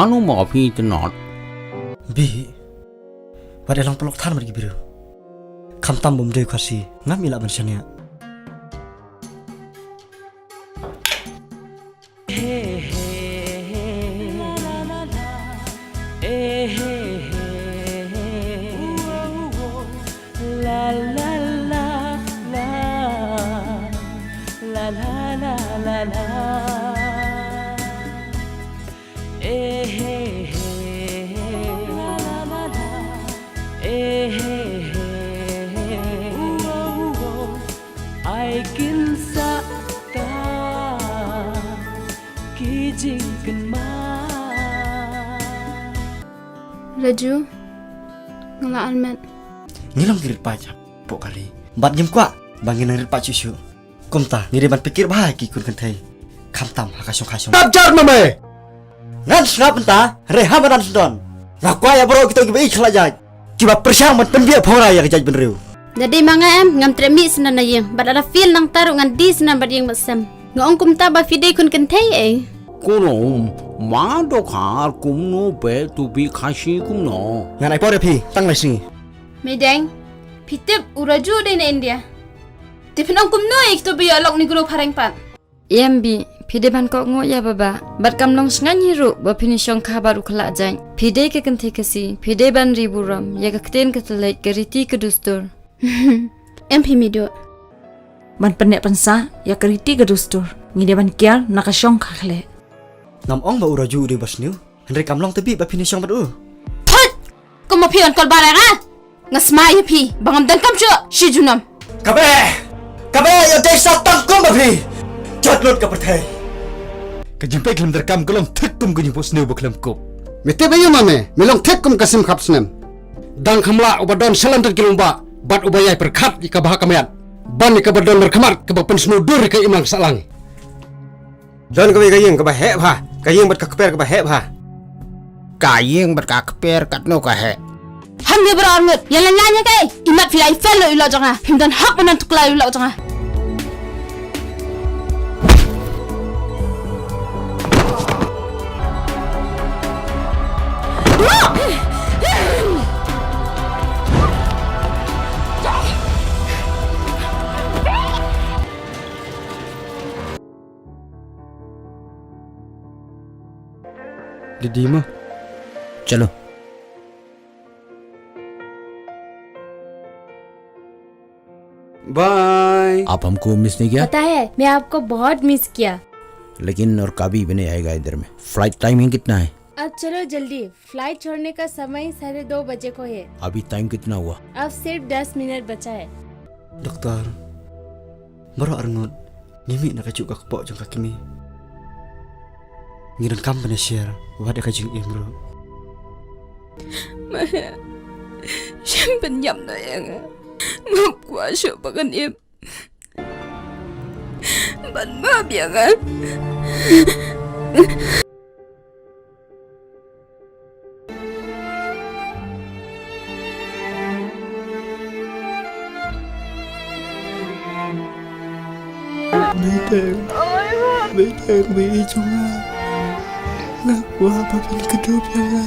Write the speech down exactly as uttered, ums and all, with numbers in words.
Ano ma phi itynnad? Bi. Wat ïa long paralok than bad ki briew. Khamtam bym dei u Khasi, ngam ïa lah ban shaniah. Ai kin sah ta ki jingkynmaw. Raju, nga la armet. Ngi long ki rit paid hapoh ka ri bad ngim kwah ba ngin nang rit paid shuh shuh. Kumta ngi dei ban pyrkhat bha ïa ki khun kynthei, khamtam ha ka shong ka shong. Tap jar ma me. Ngan sngap mynta, hynrei ha madan sdang nga kwah ïa baroh kito kiba ïeit khlak jait, kiba pyrshang ban pynbiej phongra ïa ka jaitbynriew. Da dei ma nga em, ngam treh mih syndon na ïing, bad lada phi nang taruh ngan die syndon bad ïing bad sem. Nga ong kumta ba phi dei khun kynthei ei. Kumno, ma dokhar kumno, ba tu bi Khasi kumno? Ngan ai por ïa phi tang lai sngi. Meideng, phi tip u Raju u dei na India. Te phin ong kumno ïa kito ba ïoh lok ne group ha Rengpat? Em Bi, phi dei ban kohnguh ïa baba. Bad kam long sngew hi ruh ba phin ïa shong kha bad u khlak jait. Phi dei ka kynthei Khasi, phi dei ban ri burom ïa ka ktien ka thylliej, ka riti ka dustur. Em phi Mido. Ban pynneh pynsah ïa ka riti ka dustur, ngi dei ban kiar na ka shong ka khleh. Ngam ong ba u Raju u dei ba sniew, hynrei kam long tebih ba phin ïa shong bad u. Thut! Kum ma phi wan kol barai nga. Nga sma ïa phi ba ngam donkam shuh shi junom. Kaba, kaba ïa dei sa tang kum ma phi. Jot lut ka pyrthei. Ka jingpeit khlem treikam ka long thik kum ka jingphohsniew ba khlem kup. Me tip ïa ma me, me long thik kum ka sim khap snem. Dang kham lah uba don shalynter ki long ba, bad uba ïai pyrkhat ïa ka bha ka miat. Ban ïa kaba don markhmat kaba pynsniew dur ïa ka imlang sahlang. Don kawei ka ïing kaba heh bha, ka ïing bad ka kper kaba heh bha. Ka ïing bad ka kper katno ka heh? Hangne baroh arngut, ïa la ñiah kaei? Imat phi la i fel lo i lok jong nga. Phim don hok ban nang tuklar i lok jong nga. दीदी माँ। चलो। बाय। आप हमको मिस नहीं किया? पता है, मैं आपको बहुत मिस किया। लेकिन और कभी भी नहीं आएगा इधर में। फ्लाइट टाइमिंग कितना है? अब चलो जल्दी, फ्लाइट छोड़ने का समय साढ़े दो बजे को है। अभी टाइम कितना हुआ? अब सिर्फ दस मिनट बचा है। Doktor, baroh arngut ngi mih na kajuh ka kpoh jong ka kmie. Ngi donkam ban ïa share wat ïa ka jingim ruh. Maya, shim pynïap noh ïa nga. Ngam kwah shuh ba kan im. Ban map ïa nga. Meiteng, Meiteng, Meiteng jong nga. Nga kwah ba phin kdup ïa nga.